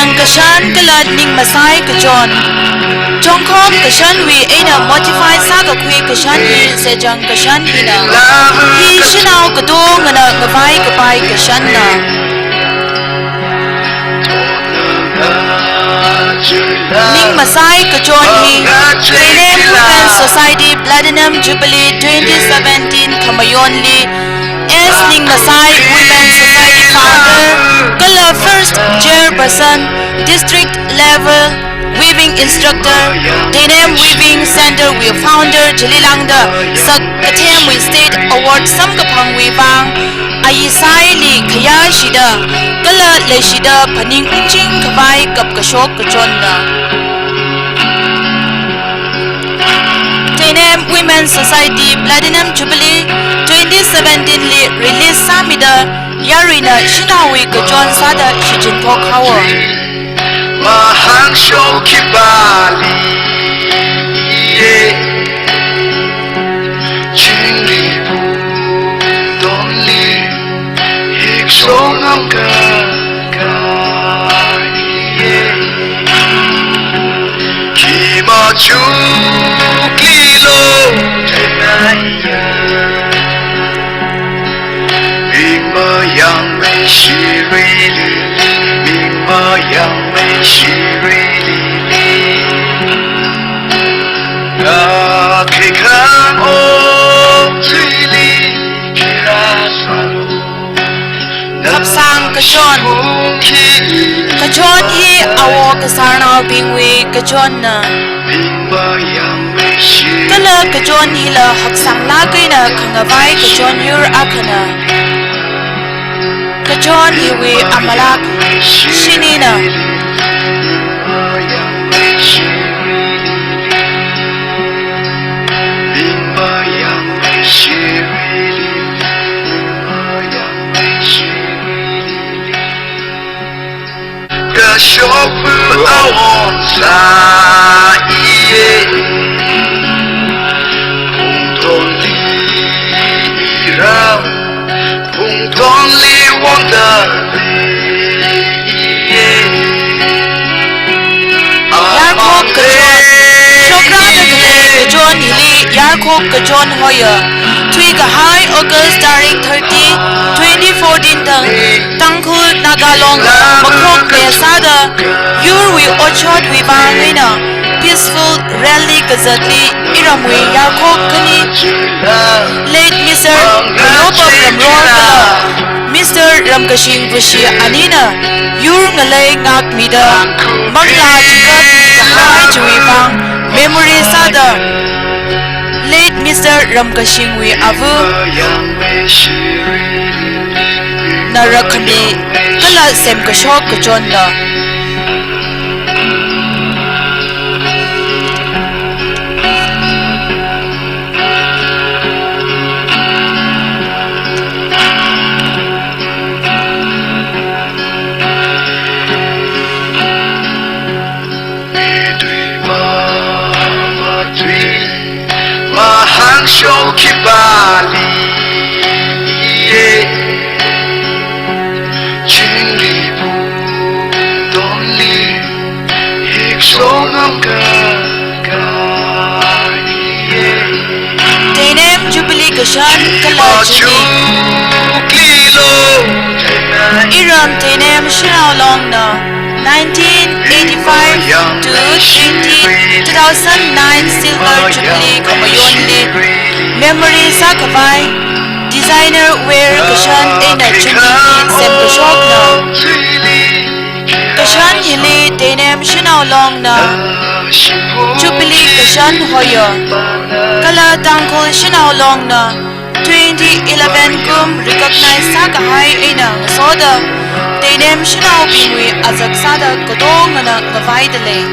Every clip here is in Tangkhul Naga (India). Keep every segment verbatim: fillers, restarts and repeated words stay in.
Kashan kala Ningmasai Kachon. Chongkhom kashanwui eina modify sākakhui kashan hi Sejang kashan hina. Hi shanao katongana ngavai kapai kashanna. Ningmasai Kachon hi Teinem Women's Society Platinum Jubilee twenty seventeen khamayonli S Ningmasai, Women Society Founder, kala First Chairperson, District Level Weaving Instructor, Teinem Weaving Center wui Founder chili lāngda sak kathemwui State Award samkaphangwui vang, ayi saili khayāshida, kala leishida phaning ungching khavai kapkashok kachonna. Teinem Women Society Platinum Jubilee twenty seventeen li release sāmida yaruina shanaowui kachon sāda shichinphok haowa. Mahāngshok khipāli, iye. Chingri pungtonli hikshong amka ka, iye. Khi machuklilo thanaya. Ming mayangmei shiruili, ming mayangmei shiruili. Akhikhan okchuili khirāsālo. Kapsang kachon. Kachon hi awo kasarnaobingwui kachonna. Kala kachon hila haksang lāk eina khangavai kachon yur akhana. Kachon hiwui amalak shinina. Kashokpu awon sa iye. Pungtonli iram, pungtonli wonda iye. Yarkhok kachon. Shokra da khalei kachon hili yarkhok kachon hoya. Thuikahai August tarik thirty, twenty fourteen thang Tangkhul Naga Long makhok mesāda yurwui otshotwui vang eina peaceful rally kazatli iramwui yarkhok khani late Mister Mayopam Ramror kala Mister Ramkashing Vushi anina yur ngalei ngākmida manglā chingkhat kahai chiwui vang memory sāda late Mister Ramkashingwui ava narakhami kala semkashok kachonna. Mitui mama tui, mahāngshok khipāli, iye. Chingri pungtonli hikshong amka ka, iye. Teinem Jubilee kashan kala chili. Iram Teinem Shanao Longna nineteen eighty-five to twenty, two thousand nine Silver Jubilee khamayonli memory sākhavai designer wear kashan eina chungli semkashokna. Kashan hili Teinem Shanao Longna Jubilee kashan hoya. Kala Tangkhul Shanao Longna twenty eleven kum recognize sākahai eina ngasoda Teinem shanaobingwui azak sāda katongana ngavaida lei.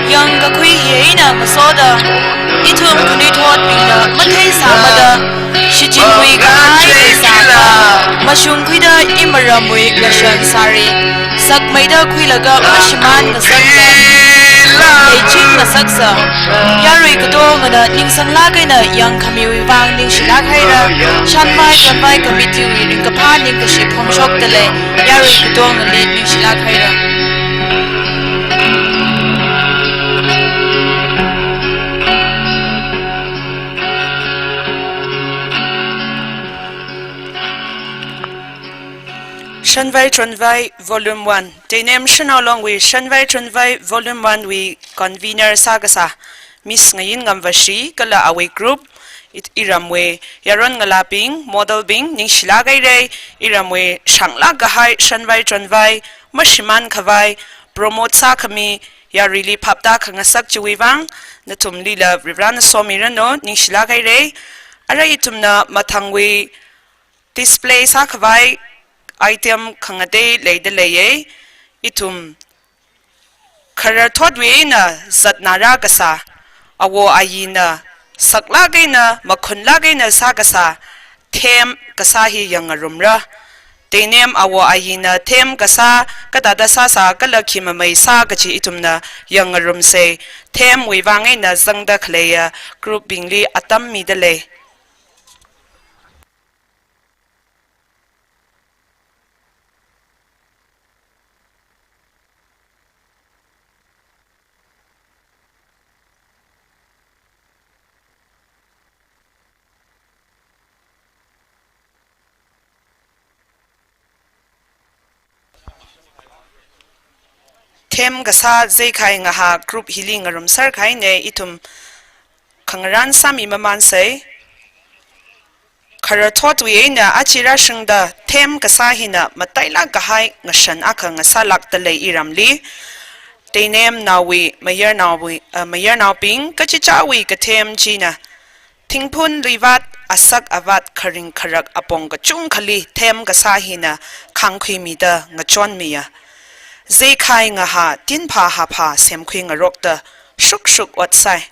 Yangkakhui hi eina masoda, ithum khanuithotbingna matheisāmada, shichinwui kahai leisāda, mashungkhuida imaramwui ngashan sāri. Sakmeida khuilaga mashimān ngasaksa, leiching ngasaksa. Yarui katongana ningsanglāk eina yangkhamiwui vang ningshilāk haira. Shanvai Chonvai Committee wui ringkaphā ningkashi phongshokda lei. Yarui katongali ningshilāk haira. Shanvai Chonvai Volume one. Teinem Shanao Longwui Shanvai Chonvai Volume one wui convener sākasā Miss Ngayin Ngamvashi kala awui group, it-, iramwui yaron ngalābing, model bing, ningshilāk haira, iramwui shanglāk kahai Shanvai Chonvai mashimān khavai, promote sākhami, yaruili phaptākhangasak chiwui vang, nathumlila Varivarana somiranu, ningshilāk haira. Ara ithumna mathangwui display sākhavai item khangatei leida leiya. Ithum khararthotwui eina zatna rākasā, awo ayina saklāk eina, makhunlāk eina sākasā, them kasā hi yangngarumra. Teinem awo ayina them kasā, kathāda sāsā, kala khi mamei sā kachi ithumna yangngarumsa. Themwui vang eina zangda khaleiya group bingli atam mida lei. Them kasā Zeikhai Ngahā group hili ngarumser kahaina, ithum khangarān sāmi mamānsa. Khararthotwui eina achi rāshungda them kasā hina matailāk kahai ngashan akha ngasālākda lei iramli. Teinemnaowui, mayarnaowui, uh, mayarnaobing kachichāwui kathem china thingphunli vāt, asak avāt, kharing kharak apong kachungkhali them kasā hina khangkhuimida ngachonmiya. Zeikhai Ngahā tinphā haphā semkhuingarokta shukshuk otsai.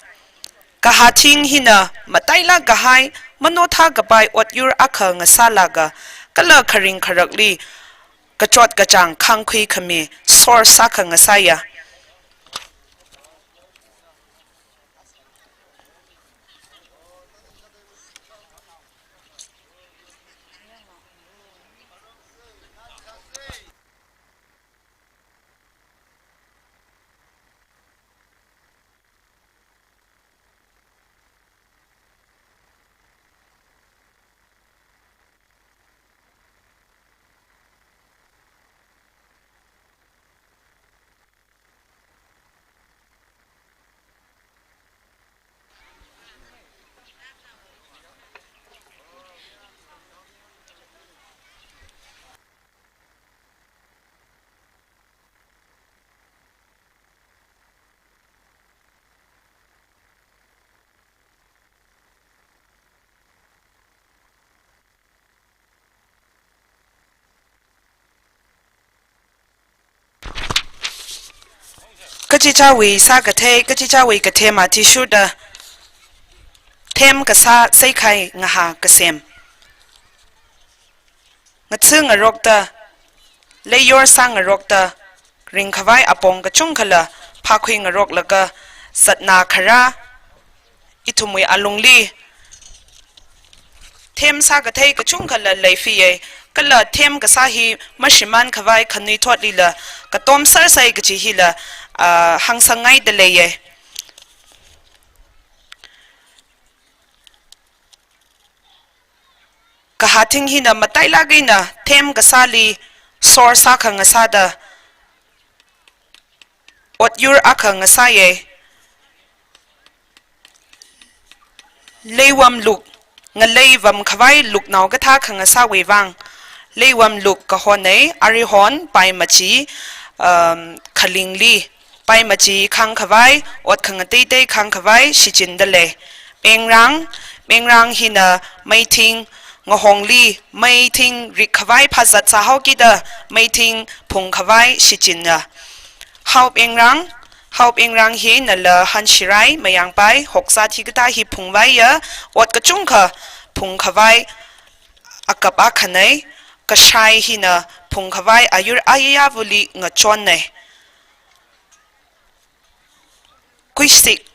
Kahāthing hina matailāk kahai manothā kapai otyur akha ngasālaga kala kharing kharakli kachot kachāng khangkhui khami source akha ngasāya. Kachichāwui sākathei, kachichāwui kathem athishurda them kasā Zeikhai Ngahā kasem. Ngathangarokta, leiyor sāngarokta, ringkhavai apong kachungkhala phākhuingaroklaga zatna kharā, ithumwui alungli them sākathei kachungkhala leifiya, kala them kasā hi mashimān khavai khanuithotlila katom sersai kachi hila, ah, hāngsangngaida leiya. Kahāthing hina matailāk eina them kasāli source akha ngasāda otyur akha ngasāya. Leiwam luk, ngalei vam khavai luknao kathā khangasāwui vang leiwam luk kahonai, arihon, paimachi, um, khalingli paimachi khāngkhavai, ot khangateitei khāngkhavai shichinda lei. Mengrang, mengrang hina meithing, ngahongli meithing rikkhavai phazat sāhaokida meithing phungkhavai shichinna. Hao mengrang, Haoyingrang hi nala hanshirai, mayangpai, hokzat hikathā hi phungvaiya, ot kachungkha phungkhavai akap akhanei, kashai hina phungkhavai ayur ayavali ngachonnei. Kuishik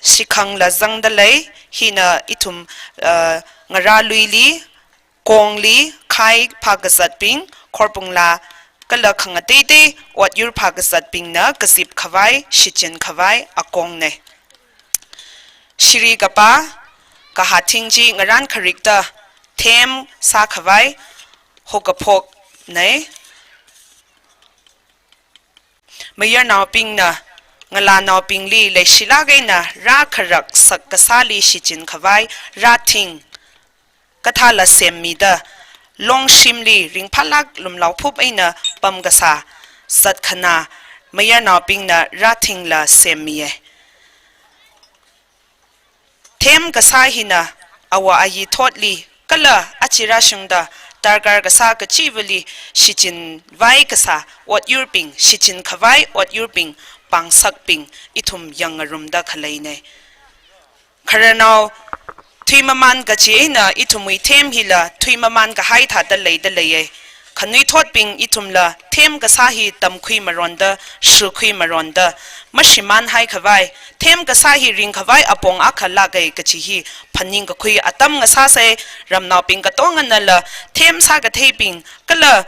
shikhangla zangdalei, hina ithum, uh, ngarāluili, kongli, khai phākazatbing, khorpungla, kala khangateitei otyur phākazatbingna kazipkhavai, shichinkhavai akongnei. Shiri kapā, kahāthing chi ngarān kharikta them sākhavai hokaphoknei. Mayarnaobingna ngalānaobingli leishilāk eina rākharaksak kasāli shichinkhavai rāthing kathāla semmida, longshimli ringphālāk lumlaophup eina pamkasā zatkhanā mayarnaobingna rāthingla semmiya. Them kasā hina awo ayi thotli kala achi rāshungda darkar kasā kachivali shichinvai kasā otyurbing, shichinkhavai otyurbing, pāngsakbing ithum yangngarumda khaleinei. Khararnao thuimamān kachi eina ithumwui them hila thuimamān kahai thāda leida leiya. Khanuithotbing ithumla them kasā hi tamkhui maronda, shukhui maronda, mashimānhaikhavai, them kasā hi ringkhavai apong akha lāka kachi hi phaningkakhui atam ngasāsei. Ramnaobing katonganala them sākatheibing kala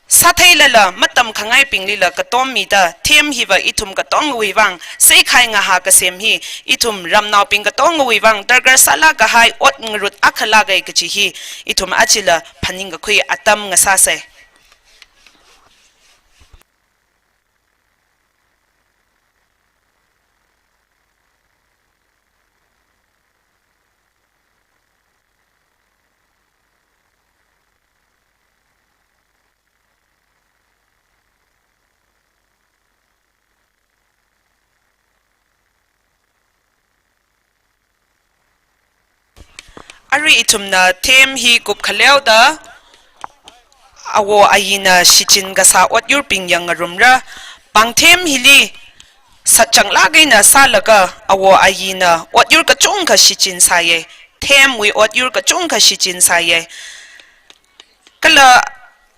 sātheilala matamkhangaibinglila katommida, them hiva ithum katongawui vang seikhai ngahā kasem hi ithum ramnaobing katongawui vang darkar sālāk kahai ot ngarut akha lāka kachi hi ithum achila phaningkakhui atam ngasāsei. Arui ithumna them hi kupkhaleoda awo ayina shichin kasā otyurbing yangngarumra. Pāngthem hili satchanglāk eina sālaga awo ayina otyur kachungkha shichinsāya. Themwui otyur kachungkha shichinsāya. Kala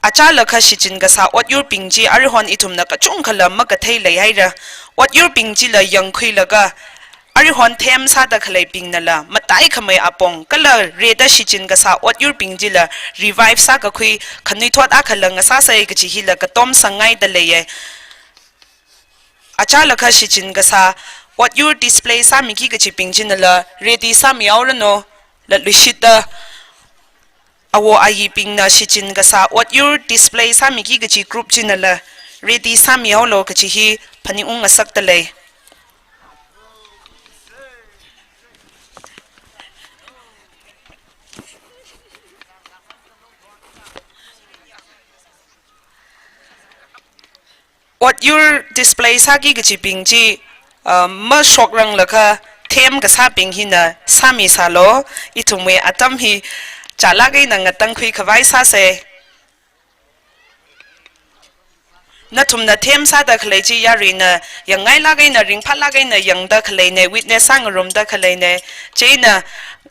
achālakha shichin kasā otyurbing chi aruihon ithumna kachungkhala makathei leihaira. Otyurbing chila yangkhuilaga aruihon them sāda khaleibingnala mataikhamei apong kala rida shichin kasā otyurbing chila revive sākakhui khanuithot akhala ngasāsei kachi hila katomsangngaida leiya. Achālakha shichin kasā otyur display sāmiki kachibing chinala ready sāmihaoranu. Latluishitta awo ayibingna shichin kasā otyur display sāmiki kachi group chinala ready sāmihaolu kachi hi phaningungngasakda lei. Otyur display sāki kachibing chi, uh, mashokranglakha them kasābing hina sāmisālu. Ithumwui atam hi chālāk eina ngatangkhuikhavai sāsei. Nathumna them sāda khalei chi yaruina yangngailāk eina ringphālāk eina yangda khaleinei, witness sāngarumda khaleinei. Chieina,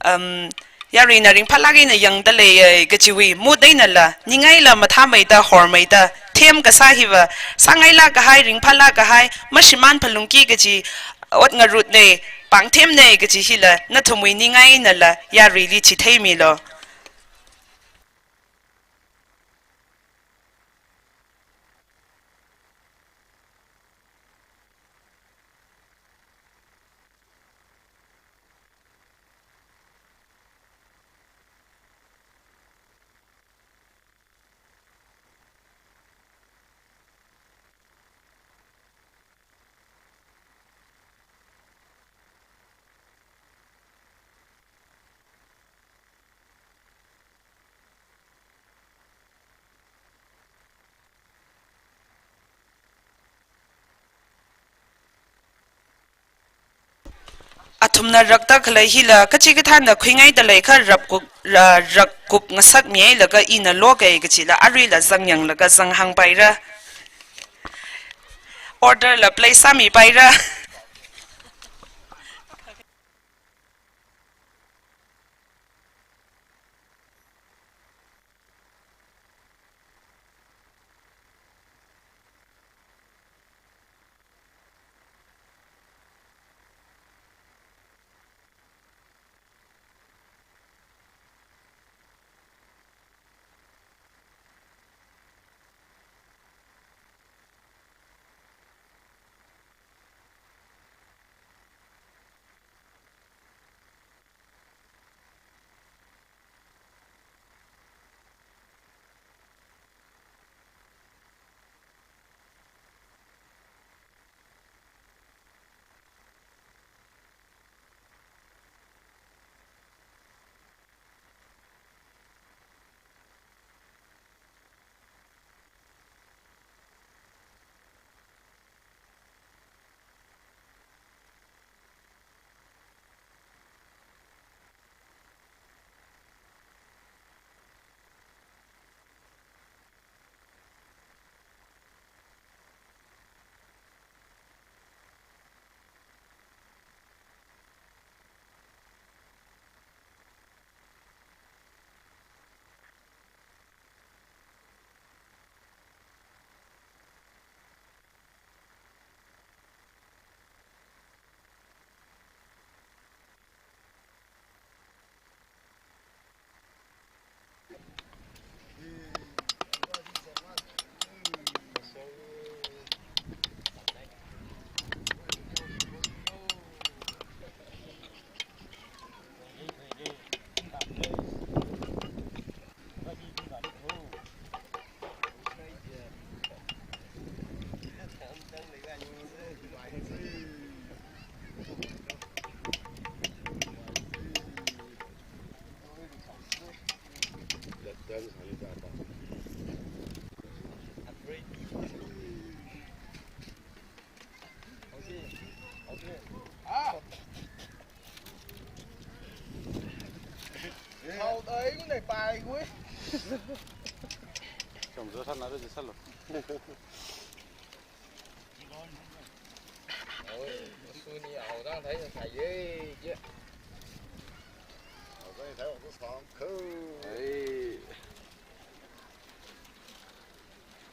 um, yaruina ringphālāk eina yangda leiya kachiwui mood einala ningaila mathāmeida hormeida them kasā hiva sāngailāk kahai, ringphālāk kahai, mashimān phalungki kachi ot ngarutnei, pāngthemnei kachi hila nathumwui ning einala yaruili chitheimilu. Athumna rakda khalei hila kachikathāna khuingaida leikha rapkup, ra-, rakkupngasakmihaolaga ina loka kachila aruila zangyanglaga zanghāngpaira. Order la place sāmipaira.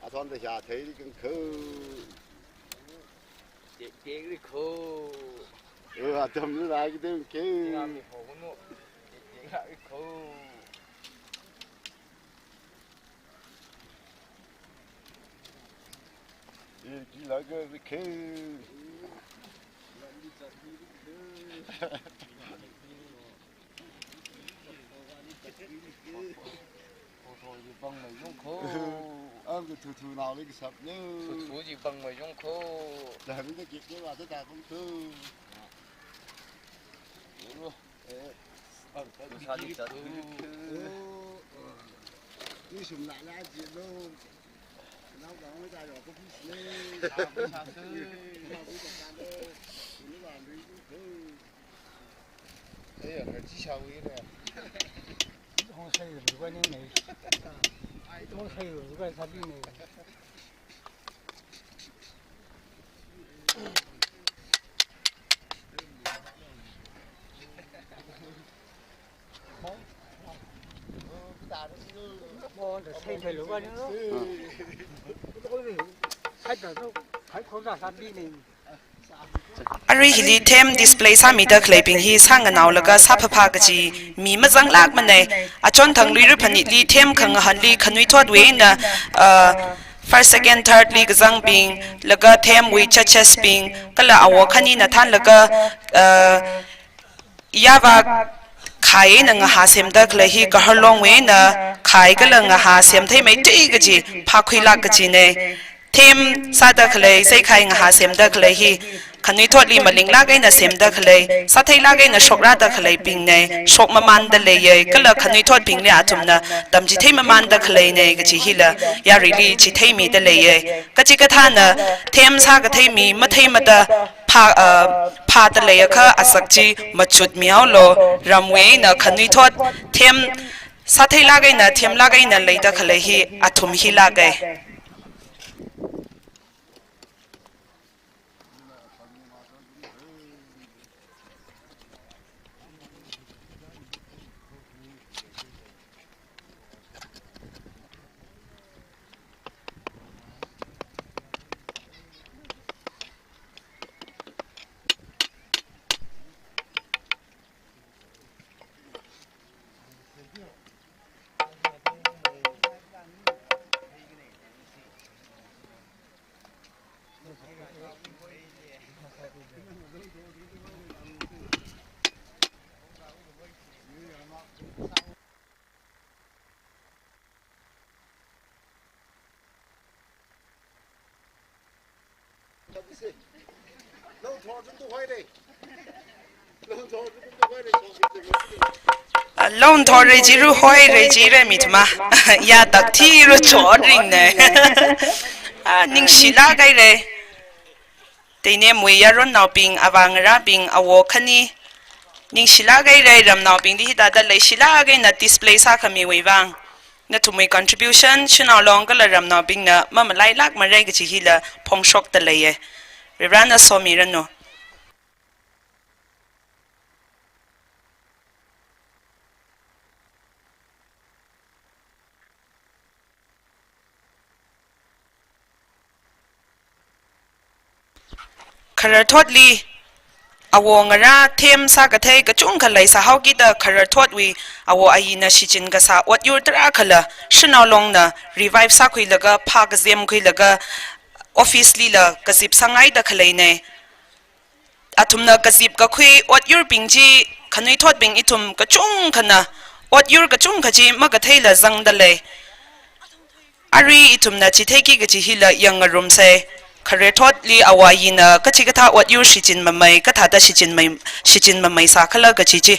Athon da ya thei ri kang ko. Tek tek ri ko. Ui, atam lu lai ki dem ke. Ngam mi ho no. Tek tek ri ko. Ui, ki la ke ri ke. Thotho ji bang mai yong ko. Ang ka thotho nao le ka sap ne. Thotho ji bang mai yong ko. Da mi da kik ke wa da da bang ko. Ni sum la la ji lo. Nao ka ngoi da yo ko pis ne. Sa ko sa ko. Nao ko sa ko. Ni wa ni ko. Ai, ya, ka chi sha wi le. Hong sai ru ka ni ne. Hong sai ru ka sa bi ne. Arui hili them display sāmida khaleibing hi sānganao laga sāphapha kaji mi mazanglāk manei. Achon thang lui ru phanitli them khangahanli khanuithotwui eina, uh, first, second, third li kazangbing, laga themwui judges bing, kala awo khanina thanlaga, uh, yāva khai eina ngahā semda khalei hi kaharlongwui eina khai kala ngahā semtheimeithui kaji phākhuilāk kajinei. Them sāda khalei saikhai ngahā semda khalei hi khanuithotli malinglāk eina semda khalei, sātheilāk eina shokrada khaleibingnei, shok mamānda leiye, kala khanuithotbingli athumna tamchithei mamānda khaleinei kaji hila yaruili chitheimida leiye. Kachikathāna them sākathei mi matheimada phā, ah, phāda leiakha asak chi machutmihaolu, ramwui eina khanuithot them sātheilāk eina themlāk eina leida khalei hi athum hilāke. Ah, loan thore jiru hoi re jire mitma. Ya tak thiru chot ring ne. Ah, ningshilāk haire. Teinemwui yaronnaobing, avā ngarābing, awo khani. Ningshilāk haire ramnaobingli hithāda leishilāk eina display sākhamiwui vang. Nathumwui contribution, shanao long kala ramnaobingna mamalailākmara kaji hila phongshokda leiye. Varivarana somiranu. Khararthotli, awo ngarā them sākathei kachungkha leisāhaokida khararthotwui awo ayina shichin kasā otyur tarākhala, shanao longna revive sākhuilaga, phā kazem khuilaga, office lila kazip sāngaida khaleine. Athumna kazip kakhui otyurbing chi, khanuithotbing ithum kachungkhana, otyur kachungkha chi makatheila zangda lei. Arui ithumna chitheiki kaji hila yangngarumsei. Khararthotli awo ayina kachikathā otyur shichin mamei, kathāda shichin mai, shichin mamei sākhala kaji chi.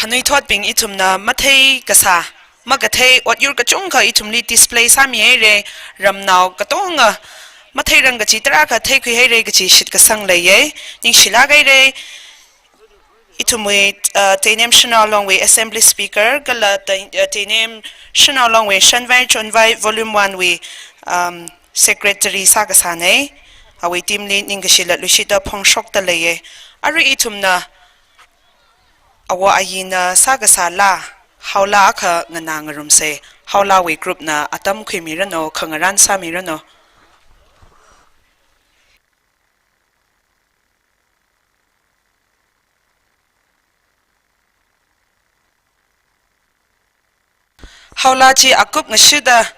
Khanuithotbing ithumna mathei kasā, makathei otyur kachungkha ithumli display sāmihaire, ramnao katonga matheirang kaji tarākha theikhuihaire kaji shitkasang leiye, ningshilāk haire. Ithumwui, uh, Teinem Shanao Longwui Assembly Speaker, kala Tei-, uh, Teinem Shanao Longwui Shanvai Chonvai Volume one wui, um, Secretary sākasāne, awui team li ningkashi latluishida phongshokda leiye. Arui ithumna, awo ayina sākasā laa, haolaa akha nganāngarumsei, haolaawui group na atam khuimiranu, khangarān sāmiranu. Haolaa chi akup ngashida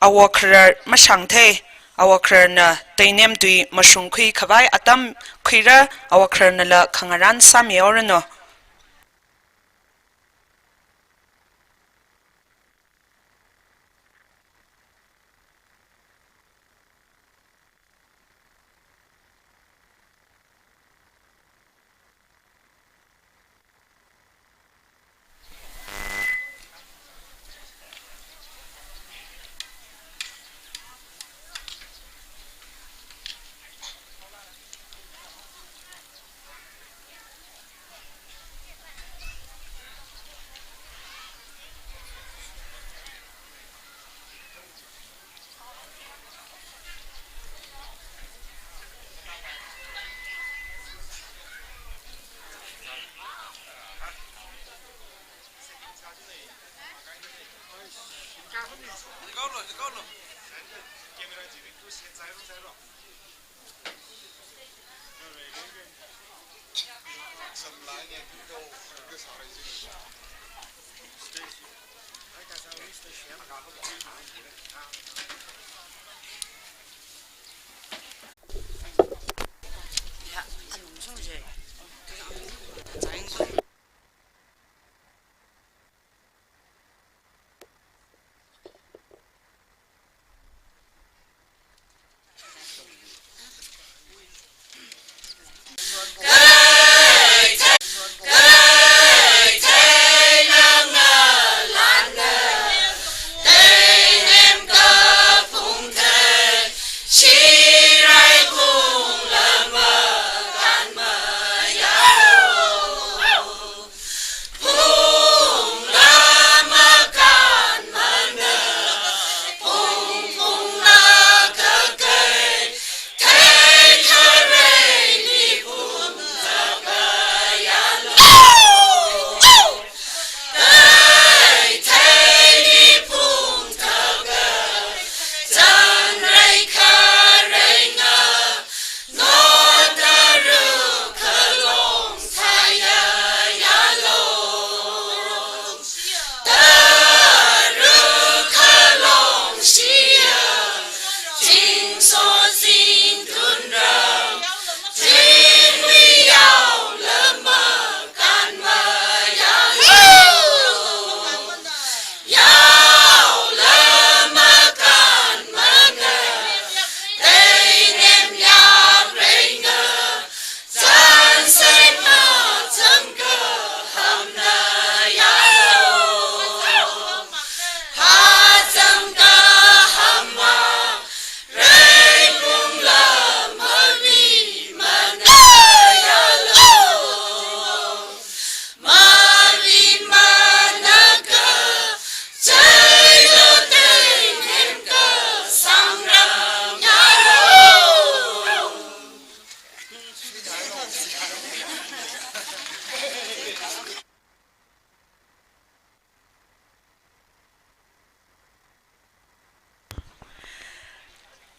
awo kharar mashāngthei, awo khararna Teinem tui mashungkhui khavai atam khuira, awo khararnala khangarān sāmihaoranu.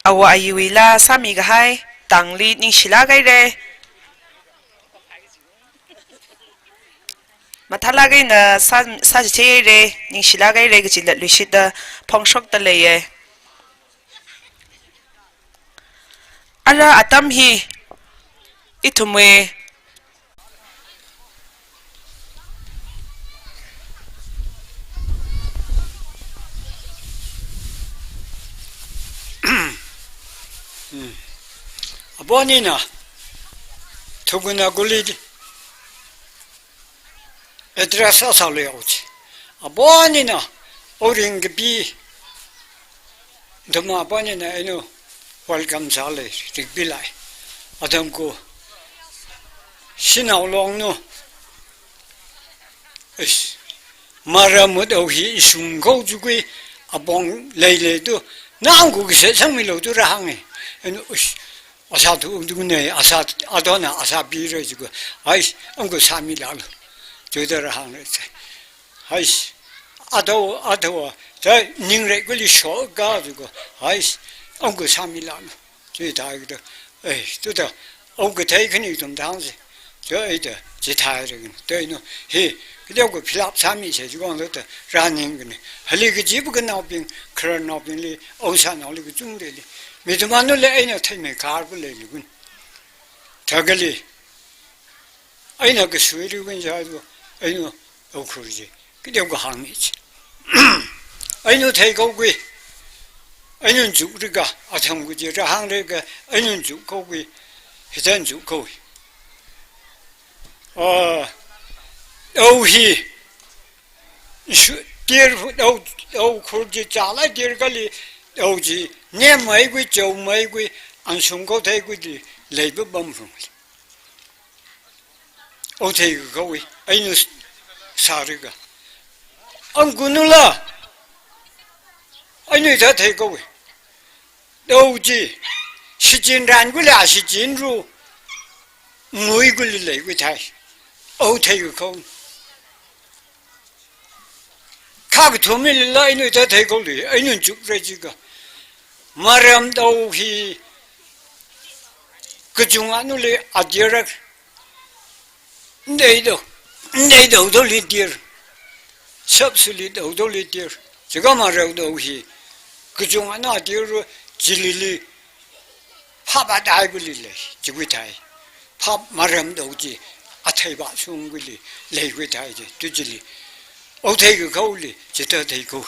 Awo ayuwui laa sāmi kahai tangli ningshilāk haira. Mathālāk eina sā, sāchitheira, ningshilāk haira kaji latluishitta phongshokta leiya. Ara atam hi ithumwui Abonina, thukuna guli address asālu yaochi. Abonina, oring kapi, dama abonina inu welcome sālei, rikpilei. Atam ku, shanao longna, ish, maram mut au hi ishung kau chukui, apong leilei tu, nang ku kise sangmilu tu rahānga. Inu, ish, asā tu, tu ne, asā, adona, asā pira jiku. Ai, angku sāmilālu. Tuda rahānga sai. Hai, ado, ado, ta ningre kuli shoka jiku. Hai, angku sāmilālu. Chi thai kida, eh, tuda, au kathei khani tum thang si. Chi ai da, chithai re kani. Tei no, hi, kida ko philap sāmi se, chi kong lo ta, running kani. Hali kaji bu kanaobing, khararnaobingli, au sānaoli kachungda li. Mi tumanu le, eina thei me kar bu le li kun. Thakali. Eina kasui ri kun ja du, eina, au khur ji. Kida ko hāngmi chi. Eina thei kau kui. Eina juk rika, athang kui ji, rahāng rika, eina juk kau kui. Hitan juk kau. Ah, au hi. Shu, tir, au, au khur ji, chala tir kali, au ji, ne mai kui, chau mai kui, anshung kau thei kui di, lei bu bam rung. Au thei kau wi, eina s-, sā rika. Angku nula, eina ta thei kau wi. Au ji, shichin ran kuli, shichin ru, ngui kuli lei kui thai. Au thei kau. Kha kathumli la eina ta thei kau li, eina juk re jika. Maram dau hi, kachunganu li adir rak. Ndei dau, ndei dau dau li dir. Sap suli dau dau li dir. Jika maram dau hi, kachunganu adir ru, chili li, phap atai kuli lei, chi kui thai. Phap maram dau ji, athei ba sung kuli, lei kui thai ji, tu chili. Au thei kau li, chita thei kau.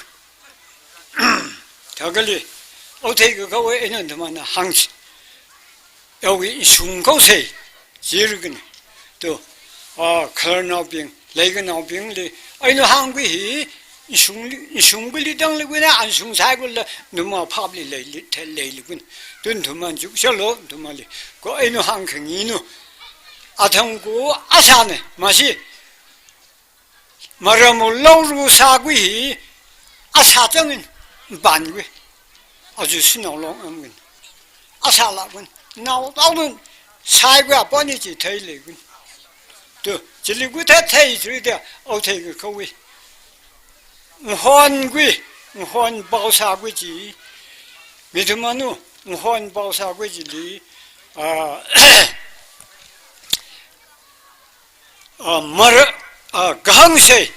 Thakali, au thei kau eina dhamana hāng si. Au wi shung kau se, jir kani. Tu, ah, khararnaobing, leikanaobingli, eina hāng kui hi, shung li, shung kuli tang li kui na, anshung sai kula, numa phap li lei li, the lei li kun. Tun thuman juk shalo, thumali. Ko eina hāng khangi nu. Athang ku asā ne, masi. Maram lau ru sā kui hi, asā changin, ban kui. Aja shanao long am kin. Asā la kun. Nao tao kun. Sai kui apani chi thei lei kun. Tu, chili kui thei thei chi de, au thei kau wi. Nghon kui, nghon pao sā kui chi. Mi tumanu, nghon pao sā kui chili. Ah, ah, mara, ah, kahāng sei.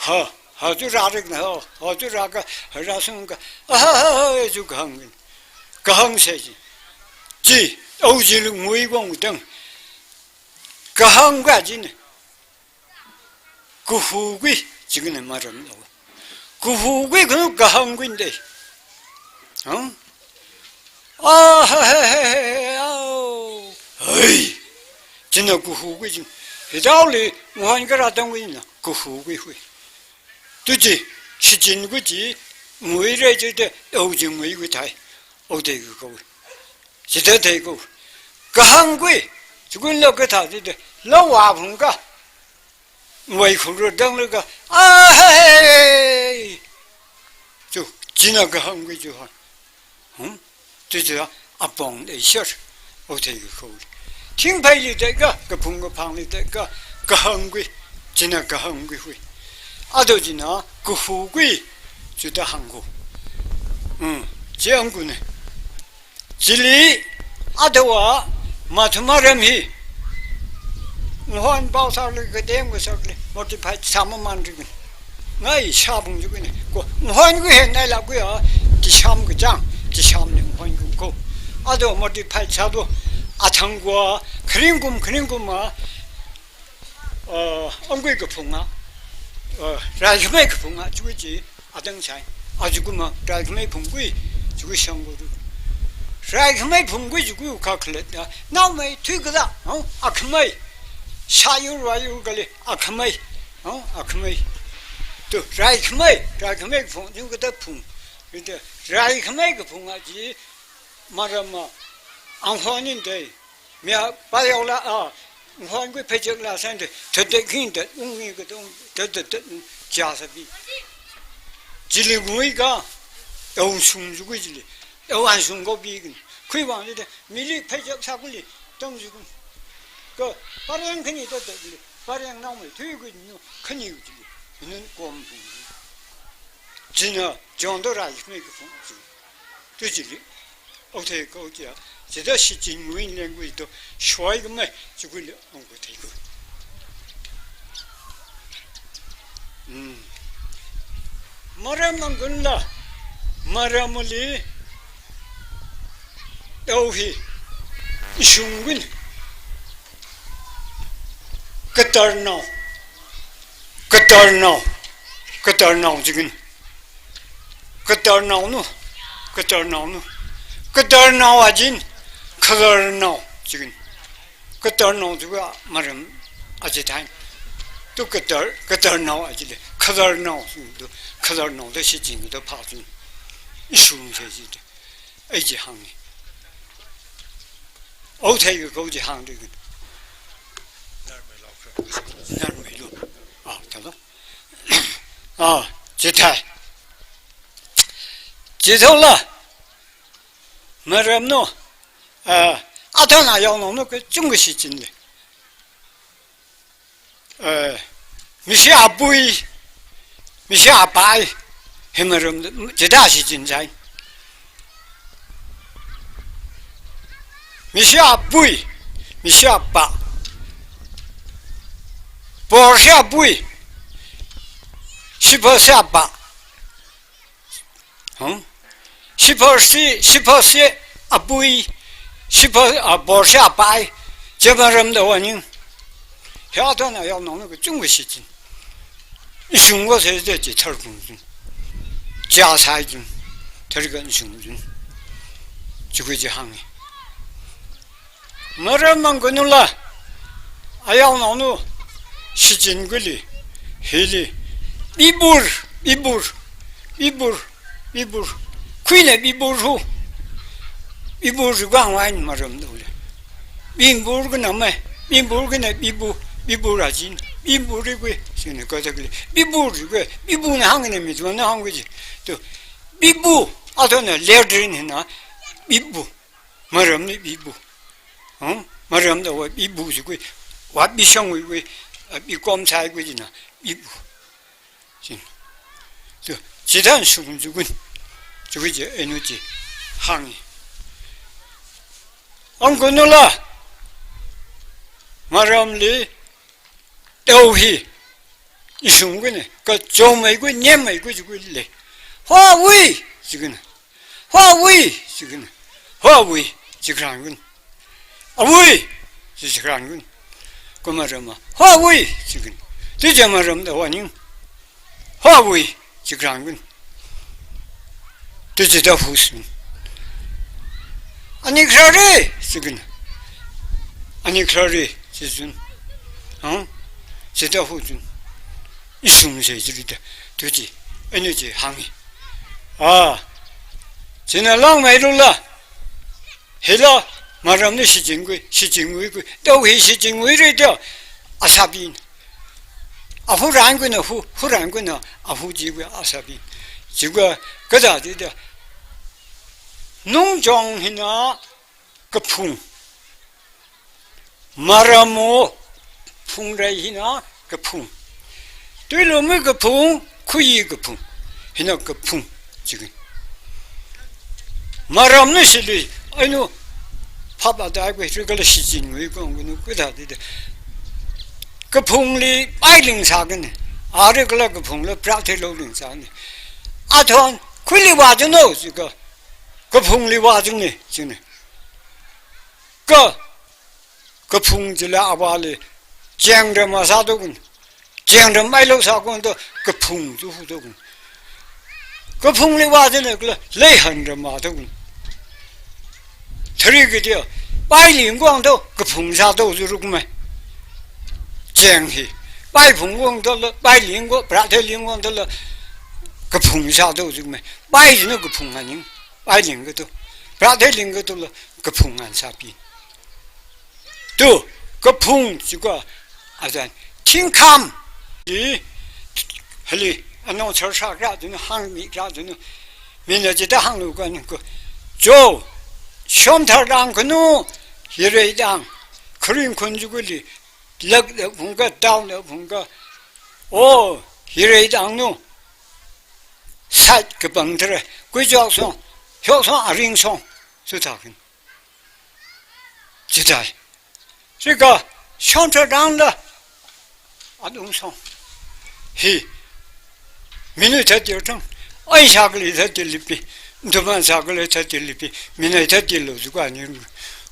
Ha, ha tu ra rik na, ha, ha tu ra ka, ha ra sung ka. Ah, ha, ha, ha, tu kahāng. Kahāng sei ji. Ji, au ji lu ngui kong dang. Kahāng ka ji ne. Kahu kui, jikna maram lo. Kahu kui kanu kahāng kui ndei. Hah? Ah, he, he, he, he, au. Hei. Jina kahu kui jin. Hidao li, nguhan kara tang kui na, kahu kui hui. Tu ji, shichin kui ji, ngui re ji de, au ji ngui kui thai. Au thei kau. Chita thei kau. Kahāng kui, chikun lo kathā ji de, lo wa phung ka. Wai khuru dang lo ka. Ah, hey, hey, hey. Chu, china kahāng kui chu ha. Hmm? Chu chu apong de shar. Au thei kau. Thingphai li de ka, kaphung kaphang li de ka, kahāng kui. China kahāng kui hui. Ado china, kahu kui. Chuta hāng kau. Hmm. Chi ang ku ne. Chili, adawa, mathuma ram hi. Ngahon pao sāli, kateng kasāli, mortified sāmamān ri. Ngai shāphung ju kani. Ko, ngahon ku hen nai la ku ya, ti sham kachang, ti sham ni ngahon ku ko. Ado mortified sādo, athang kwa, kharing kum, kharing kum ma, uh, ongkui kaphunga, uh, raikhamei kaphunga, ju chi, Atang sai, aja kuma, raikhamei phungkui, chukui shang kuru. Raikhamei phungkui chukui kakhalat da, naomei thui kada, oh, akhamei. Shayur wayur kali, akhamei, oh, akhamei. Tu, raikhamei, raikhamei phung, thui kada phung. Rida, raikhamei kaphung aji, marama, anghonin dei. Mia payok la, ah, ngahon kui phechak la san de, thada king da, ung king ka dong, thada da, ung, ja sa bi. Chili ngui ka, au sung ju kui chili, au an sung ko bi kin. Kui wang li de, mili phechak sā kuli, tang ju kun. Ko, pareng khani da da li, pareng naomei thui kui nyu, khani u chili, nun kom bu. China, jong do raikhamei kaphung. Tu chili, okthe ko chia, chida shichin ngui leng kui to, shoi kamei, chukui le, ong ko thei ko. Hmm. Maram angkun la, maram li, tau hi, shung kun, katar nao, katar nao, katar nao chikin. Katar nao nu, katar nao nu, katar nao ajin, katar nao chikin. Katar nao chiwa maram aji thai. Tu katar, katar nao ajile, katar nao chikin tu, katar nao da shichin da pha chikin. Ishung se ji tu. Ai ji hang ni. Au thai ko ji hang de. Nar mai lo. Ah, ta lo. Ah, chithai. Chithao la. Maram no. Ah, athana yao no no ke chung ke shichin le. Eh, mishi apui, mishi apai, hi maram, chida shichin sai. Mishi apui, mishi apa. Por shi apui, shipho shi apa. Hung? Shipho shi, shipho shi apui, shipho, ah, por shi apai, chi maram da waning. Hia tana yao nong ka chung ka shichin. Shung ko se de chi thar kung chung. Chia sai chung. Thar kan shung chung. Chukui chi hang. Maram angkun la, ayao nao nu, shichin kuli, hili, bibur, bibur, bibur, bibur, khuina bibur hu, bibur hu gang wain maram dole. Bibur kana mai, bibur kana bibu, bibur ajin, bibur ri kwe, sina kata kule, bibur ri kwe, bibu na hang na mi tu na hang kwe ji. Tu, bibu, ato na letter hina, bibu. Maram ni bibu. Hung? Maram da wa bibu si kui. Wa bishang wi wi. A, bikom sai kui jina. Bibu. Sin. Tu, chidan sung ju kun. Ju kui je enu je. Hang. Angkun la. Maram li. Tau hi. Ishung kun. Ka chom mai kui, nyem mai kui, ju kui le. Hua wi. Ju kun. Hua wui, chikin. Hua wui, chikran kun. Awui, chi chikran kun. Kuma rama. Hua wui, chikin. Tija maram da waning. Hua wui, chikran kun. Tija da husun. Ani krari, chikin. Ani krari, chisun. Hang? Chida husun. Ishung se chirida. Tuji. Enu ji hangi. Ah, china langmei lula. Hila, maram ni shichin kui, shichin kui kui. Tau hi shichin kui ri tau. Asabin. Ahu ran kui na hu, hu ran kui na ahu ji kui asabin. Ji kui kaja ji tau. Nung jong hina kaphung. Maramu phung rai hina kaphung. Tuilumi kaphung, khuyi kaphung. Hina kaphung. Chikin. Maram ni sili Ainu, phap atai khui, ri kala shichin ngui kong kunu kuta di de. Kaphungli pai ling sākani. Ari kala kaphungli prathe lo ling sākani. Athon, khuili vāchungno, chika. Kaphungli vāchungni, chini. Ka, kaphung chila avāli, cheng rama sātokun. Cheng rama mailo sākon to, kaphung chu hutokun. Kaphungli vāchungni kala, leihan rama tokun. Thari kiti, pai ling kong to, kaphung sāto churuk mai. Cheng hi. Pai phung kong to la, pai ling kong, prathe ling kong to la, kaphung sāto churuk mai. Pai china kaphung aning. Pai ling kato. Prathe ling kato la, kaphung an sāpi. Tu, kaphung chika, azan, thingkham, i, hali, anong char sha kra dunu, hāngmi kra dunu, mina chida hānglu kani ko. Cho, shomthar dang kanu, hirei dang, kharing khun chukuli, lak lak phungka, tao lak phungka, o, hirei dang nu, sat kapang thara, kui chok song, shok song, aring song, su thakin. Chithai. Chika, shontra dangla. Adung song. Hi. Minu thati thang. Ai shakli thati lipi. Duman shakli thati lipi. Mina thati lo zuka ni.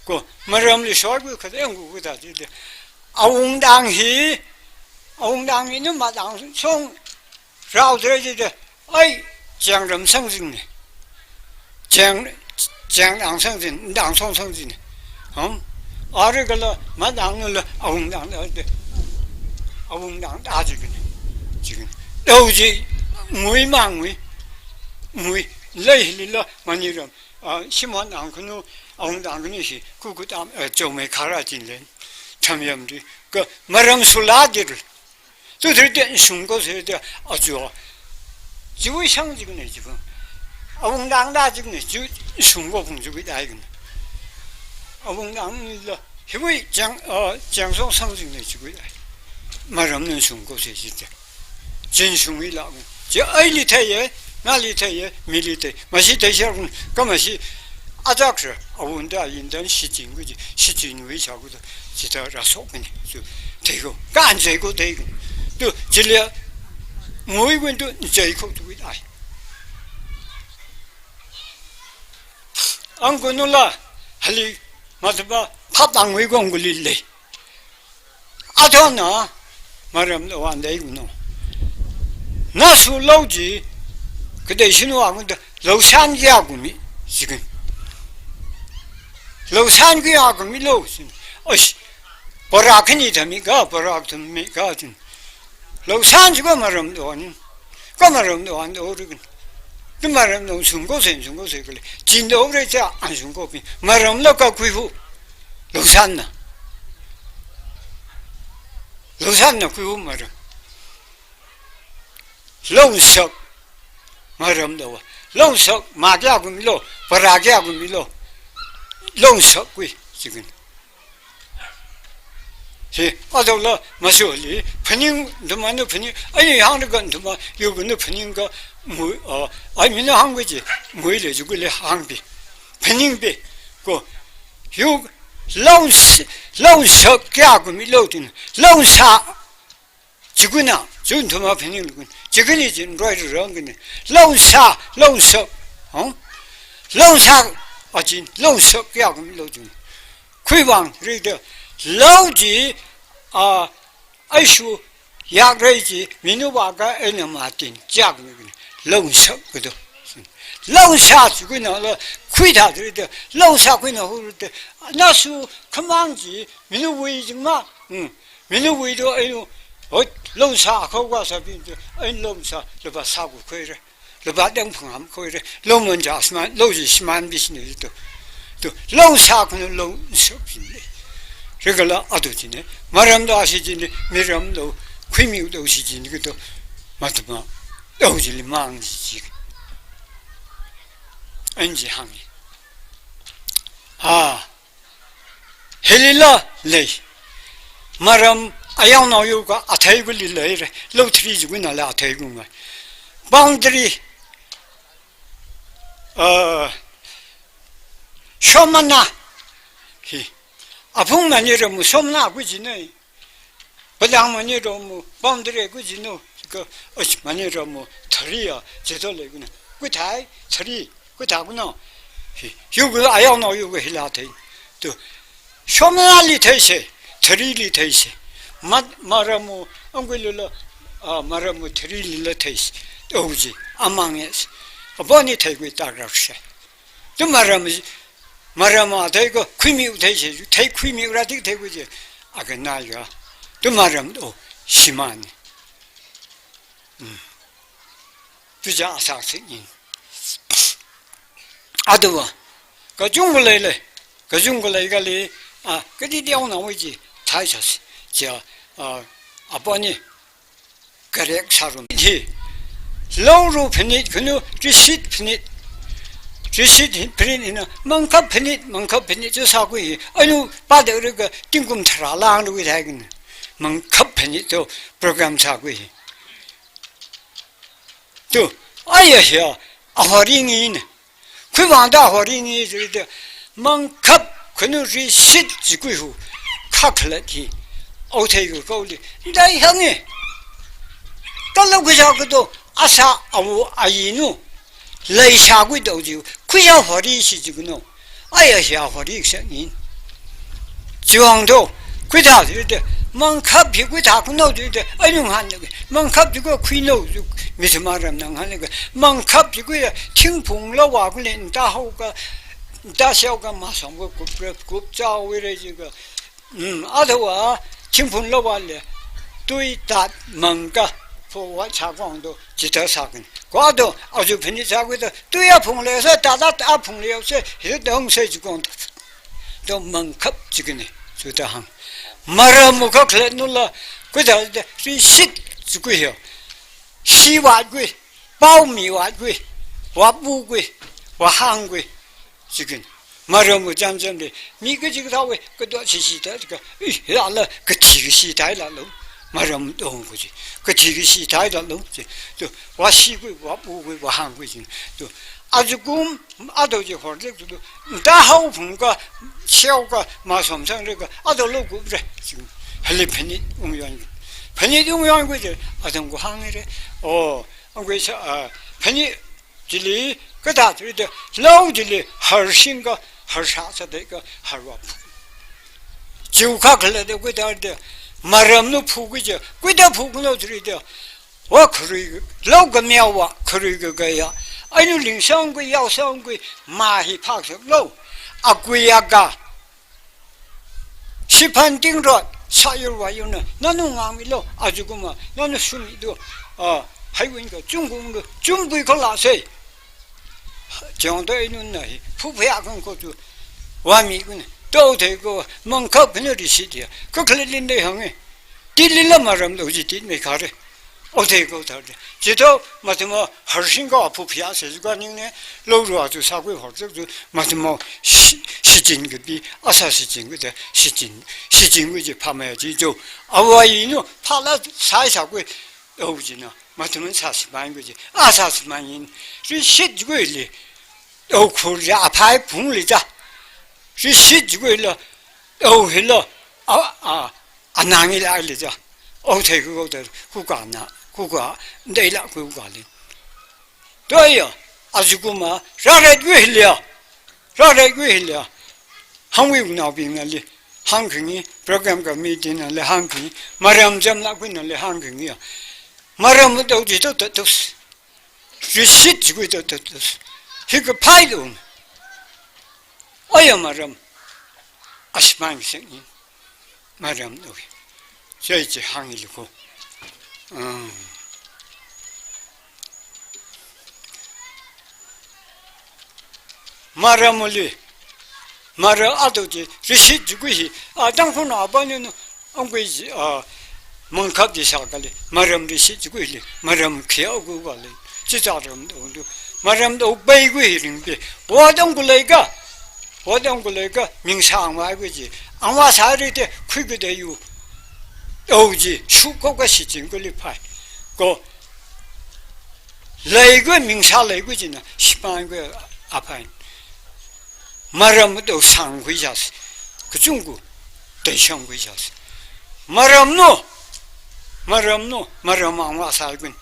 Ko, maramli shor ku khat yang ku thati de. Awungdang hi. Awungdang hi nu madang song. Rao thara chida, ai, cheng ram sangzingni. Cheng, cheng dang sangzing, dang song sangzingni. Hum? Ari kala, madang nula, awungdang da de. Awungdang da chikini. Chikini. Dou chi, ngui ma ngui. Ngui, lei lila, mani ram. A, shimon dang kunu, awungdang kunu shi, kuku tam, eh, chomei khara chin len. Tham yam di, ka, maram sula dir. Tu thirte shungko se te ajo. Jiwui shang jikne jiwui. Awungdang da jikne jiwui shungko phung jiwui dai kne. Awungdang ni la hiwui chang, ah, chang song shang jikne jiwui dai. Maram nan shungko se jite. Jin shungwui la. Je ai li theiye, na li theiye, mi li thei. Mashi thei shar kun, ka mashi atak shar, awungda yindan shichin kuji, shichin wui sha kuda. Chithā rāshokmane, chu, theiko, kan theiko, theiko. Tu, chili, ngui kun tu, theiko, tu, ai. Ang kunula, hali, mataba, phap ang ngui kong kuli lei. Athona, maram lo wan dei kuno. Nasu lo ji, kadei shinu ang da, lo san ya kumi, sikin. Lo san ki ya kumi lo, sin. Osh, Parak khani thami ka, parak thami ka tin. Lo san chi ko maram do ni. Ko maram do an do ri kin. Ni maram do sung ko sen sung ko se kale. Jin do re cha an sung ko pi. Maram lo ka kui hu. Lo san na. Lo san na kui hu maram. Lo sak. Maram do wa. Lo sak ma kya kumi lo. Parak kya kumi lo. Lo sak kui. Sikin. Hi, adola, masuli, phaning, dumanu phaning, ani hangda kan duma, yugunu phaning ka, mu, a, ai mina hangwe ji, muile jugule hangbi. Phaningbi, ko, yu, lo s-, lo sak kya kumi lo tin, lo sa, Chikuna, chun thuma phening lukun. Chikuni chin roi rang kuni. Lo sa, lo sak. Hong? Lo sak, a chin, lo sak, kya kumi lo chun. Khuivang, ri de. Lo ji, a, aishu, yak rei ji, minu ba ka, ena ma tin, jak mi kuni. Lo sak, kudo. Lo sa, chikuna, lo, khuida, ri de. Lo sa, kuina, hu, ri de. Nasu, khamang ji, minu wui jing ma. Hmm. Minu wui do ainu, ot, lo sa khau ka sa bin do, ain lo sa, lo ba sa ku khoi re, lo ba dang phang ham khoi re, lo mon ja sman, lo ji sman bis ni do. Do, lo sa ku no lo so bin ni. Regala adu ji ne, maram do si ji ne, miram do, khui mi do si ji ni do, matuma, do ji li mang ji ji. An ji hang ni. Ah. Helila lei. Maram ayang nao yu ka athei gu li lei re. Lo thri ju gu na la athei gu ngai. Boundary. Uh, Shomana. Hi. Aphung mani ramu shomana kuji ne. Padang mani ramu, boundary kuji no. Ka, ach mani ramu, thari ya, jeto le kuna. Kuthai, thari, kutha kuno. Hi, yu ku ayao no, yu ku hila thei. Tu, shomana li thei se, thari li thei se. Mat, maramu, angkui lula, ah, maramu thari lila thei se. Oji, amang es. Aboni thei kui tak rak se. Tu maram, maram a thei ko, khuimi u thei se, thei khuimi u ra tik thei ko je, a ka na ya. Tu maram o, shimān. Hmm. Tu ja a sak sik in. Aduwa, kachungkha lei lei, kachungkha lei kali, a, kadi diao na wei ji, thai sa si, ja, a, aboni, Correct sārum. Hi. Laoru phanit khunu, receipt phanit. Receipt hi phanit hina, mangkhap phanit, mangkhap phanit chu sākhui hi. Anu, pa de ru ka, tingkum tharā lang ru thai kin. Mangkhap phanit to program sākhui hi. Tu, aya hiya, ahori ngi ne. Khuivang da hori ngi zui de, mangkhap khunu receipt zikui hu, khakhalat hi, au thei gu kau li, dai hang e. Kalau khuisa kado, asa awu ayinu, lai sha kui dau ziu, khuisa hori si zikui no, aya sia hori sa ngi. Chiwang do, khuida zui de, mangkhap hi khuida khuno zui de, ayung han de, mangkhap zikui khuino zui, mi sima ram nang han de, mangkhap zikui, thingphung lawa kule, nda hao ka, nda siao ka, ma song ka, kup re, kup chao we re zikui, mm, athāwa, thingphung lawa le, tui tat mang ka, pho wa cha kwang do, jita sa kin. Kwa do, azu phini cha kui do, tui a phung le se, tat a phung le se, hi dong se zikui do. To mangkhap zikui ne, zu ta hang. Maram mu khakhalat nu la, khuida de, receipt zikui hiya. Shi wa kui, pao mi wa kui, wa bu kui, wa hang kui, zikui. Maram mu jam jam de, mi ka jik ta we, ka do shi shi ta ka, ih, la la, ka thi ka shi ta la lo. Maram dong ku ji, ka thi ka shi ta la lo ji. To, wa shi kui, wa bu kui, wa hang kui ji. To, azu kum, ado ji hor de, to, da hao phung ka, siao ka, ma som sang re ka, ado lo ku re. Hali phanit ung yuan. Phanit ung yuan ku je, adang ku hang re. O, ang ku sa, a, phanit, chili, ka ta tri de, lao chili, har sing ka, har sa sa de ka, har wa phu. Chiu khakhalat de ku ta de, maram nu phu ku je, ku ta phu ku no tri de, Wa kharui, lau ka miao wa, kharui ka gaya. Ainu ling sang kui, yao sang kui, ma hi phak sak lau. Akui aga. Siphan ting rot, sa yur wa yur na, nanu ngang mi lo, azu kuma, nanu sumi do, a, hai win ka, chung kum do, chung bui ko la se. Jong do inun na hi, phu phaya kang ko tu, wa mi kun, do te ko, mang ka phin ri si dia, ko khle lin de hang e. Ti lila maram lo ji ti me kha re. O te ko ta re. Ji to, ma te mo, har sing ko phu phaya se ju ka ning ne, lo ru a tu sa kui hor tu, ma te mo, shi, shi jin ke bi, a sa shi jin ke de, shi jin, shi jin ke ji pha me ji jo. A wa yi no, pha la sa sa kui, o ji na, ma te mo sa shi ma yi ke ji, a sa shi ma yi, ri shi ji kui li. O khur ja, a phai phung li ja. Ri shi ji kui la, o hi la, a, a, Anang ila li ja. O thei ku ko de, ku ka na, ku ka, ndei la ku ka li. Toi ya, azu kuma, ra re ku hi li ya. Ra re ku hi li ya. Hang wi na bing na li. Hang king ni, program ka meeting na li hang king ni. Maram jam la ku na li hang king ni ya. Maram do ji to to to. Receipt ji ku to to to. Hi ka phai lo. Aya maram. Asmang sing ni. Maram do. Jai ji hang li ko. Mm. Maram li. Maram ado ji. Receipt ji ku hi. A dang ko na ba ni no. Ang kui ji, a, mangkhap ji sa ka li. Maram receipt ji ku li. Maram khia ku ka li. Ji ja ram do do. Maram do bai ku hi ring bi. Wa dang ku lai ka. Wa dang ku lai ka, ming sa ang wa ku ji. Ang wa sa ri te, khui ku de yu. O ji, shu ko ka shi jing ku li phai. Ko, lai ku ming sa lai ku ji na, shi pa ku a phai. Maram do sangkhui sāsi. Kachungkha teishangkhui sāsi. Maramna, maramna, maram angva sākun.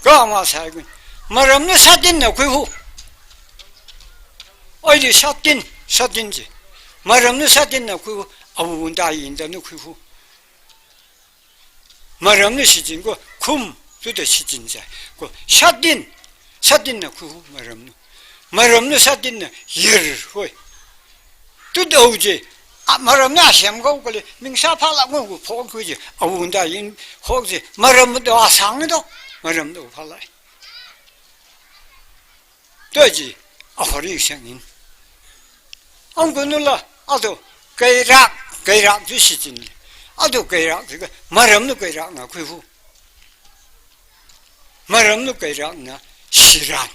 Kha angva sākun. Maramna sātinna khuihu. Oili sātin, sātin ji. Maramna sātinna khuihu. Awungda yinda na khuihu. Maramna shichin ko khum, tuda shichin sai. Ko sātin, sātinna khuihu maramna. Maramna sātinna yir hoi. Tuda uji, a, maramna semkhui kali, ming sāphālāk ngu phok khuiji, awungda yin phok ji, maram do asang do, maram do phālāk. Tuji, ahori sangin. Angkunula, ado, kairak, kairak tu shichin. Ado kairak tu ka, maramna kairakna khuihu. Maramna kairakna shiran.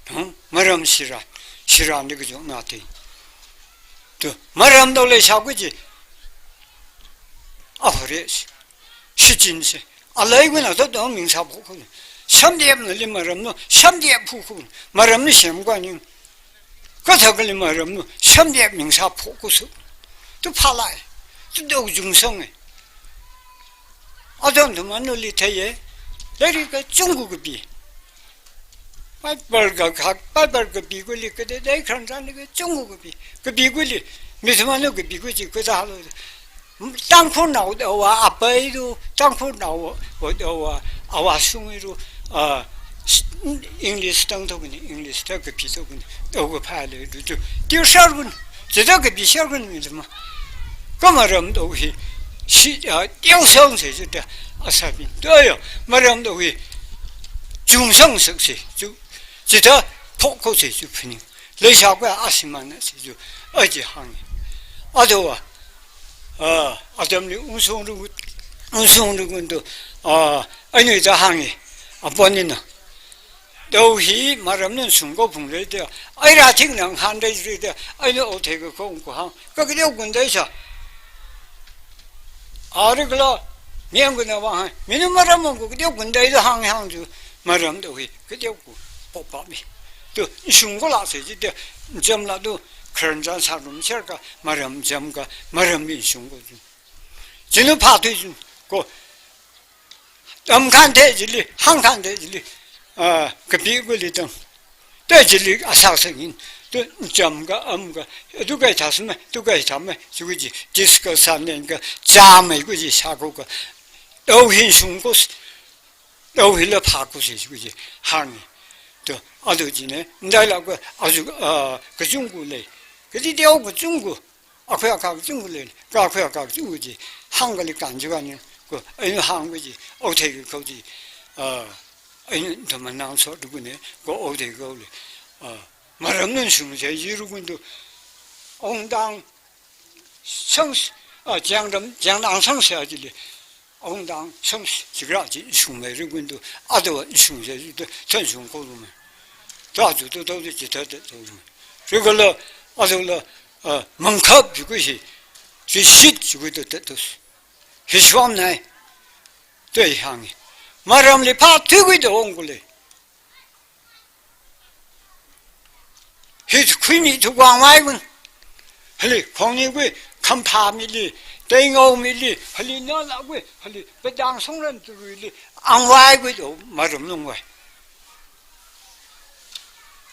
Hmm? Maram shiran. Shiran di kajong nati. Tu, maram do leisha kuji. Ahori, shichin si. Alai kuna to to ming sāphok khuina. Samdep nali maramna, samdep phu khuina. Maramna semkhui ning. Kathakali maramna, samdep ming sāphok khusu. Tu phālāk. Tu do jungsang e. Atam tu manuli theiye. Lairik kachungkha kapi. Bible ka, ka, Bible kapi kuli kade dai kharan zan kachungkha kapi. Kapi kuli, mi thumanu kapi kuji kazalo. Tangkhulnao da wa apai ru, Tangkhulnao wa, wa, wa, awa sung ru, ah, English tang thokni, English ta kapi thokni, do kaphā le ru tu. Tiu shargun, jida kapi shargun mi thuma. Kha maram do hi, shi, ah, tiu sang se jida, asāpi. Do yo, maram do hi, jungsang sak se, ju, jida, phok kho se ju phuning. Leisha khui asimana si ju, aji hāngi. Ado wa, ah, atamli ungsung ru, ungsung ru ngun tu, ah, ainu da hāngi, aponina. Do hi maramna sungko phung rei de, ai ra thing nang han rei rei de, ainu o thei ko kong ko hāng, ka kade kun dai sa. Arikla, miang kuna wa hāng, minu maram ko kade kun dai da hāng hāng ju, maram do hi. Kade ku pop pop mi. Tu, shung ko la se ji de, jam la tu, kharan zan sārum sher ka, maram jam ka, maram bin shung ko ju. Jinu pha tu ju, ko, tam khan de jili, hāng khan de jili, ah, kapi kuli tam. Te jili asā sangin, tu, jam ka, am ka, tu kai thā sum, tu kai thā me, ju ji, discuss sānen ka, jam me kuji sā ko ka. Do hin shung ko, do hila pha ko se kuji hāngi. Tu, ado jine, ndai la ko, azu, ah, kachungkha le. Kaji tiu kachungkha, akhui akha kachungkha le, ka akhui akha kachungkha ji, hāng kali kan ji kani, ko, ainu hāng kuji, o thei ko ji, ah, ainu thuma nang so du kune, ko o thei ko le, ah, maramna shung se ji ru kun tu, ong dang, sang, ah, jiang ram, jiang dang sang se ji le, Ong dang shang jigra ji shung mei ri gun tu, ado shung je ji tu, than shung ko lu mei. Ta ju tu, tu ji ta ta tu lu mei. Ri ga la, ado la, ah, mangkhap ji gu shi, ji shit ji gu tu, ta tu. Hi shwam nai. Tu hāng. Maram li pha tu gu tu ong gu le. Hi khuimi tu guang mai gun. Hali, khongni gui, khampha mili, teingao mili, hali nala gui, hali, padang songran tu gui li, ang wai gui do, maram nung wai.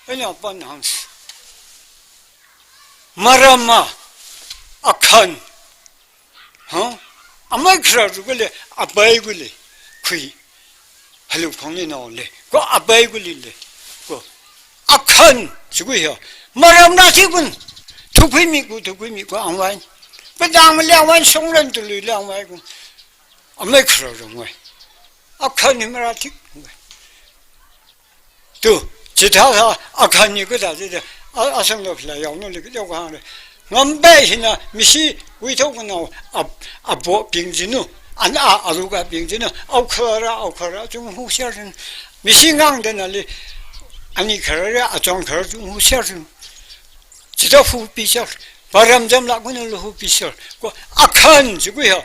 Anya pan hang. Maram ma, akhan. Ha? Amai khara ru gu le, abai gu le, khui. Halu khongni nao le, ko abai gu le le, ko akhan, ji gu ya. Maram na ti gun, thukhui mi gu, thukhui mi gu, ang wai. Padang ma le ang wai, songran tu lui le ang wai gu. Amai khara ru wai. Akhan ni mara ti gu. Tu, chithāsa, akhan ni kuda, chithā, a, asang lo phila yao no le, yao kang le. Ngambai hina, misi, wui thok nao, a, abo ping jinu, an a, aluga ping jinu, au khara, au khara, chung hu shar jin. Misi ngang de na le, ani khara, achong khara, chung hu shar jin. Chithā hu pi shar. Param jam la gu na lo hu pi shar. Ko akhan ji gu ya.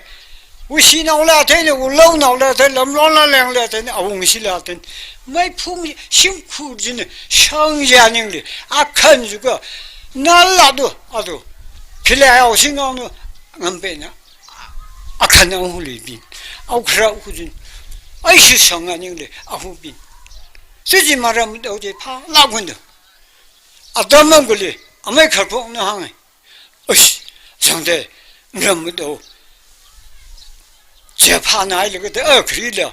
Wushi nao la thei ne, wulo nao la thei, lam lo la leng la thei ne, awung shi la thei. Mai phung shim khu jin ne, shang ya ning li. Akhan ji gu. Nala do, ado. Khila au sing au no, ngampe na. Akhan au hu le bin. Au khra hu jin. Ai shi sang a ning le, a hu bin. Siji maram do je pha, la gun do. Adam mang gu le, amai khar pong na hang. Ush, sang de, ram do. Je pha na ai le ga de, a khri le.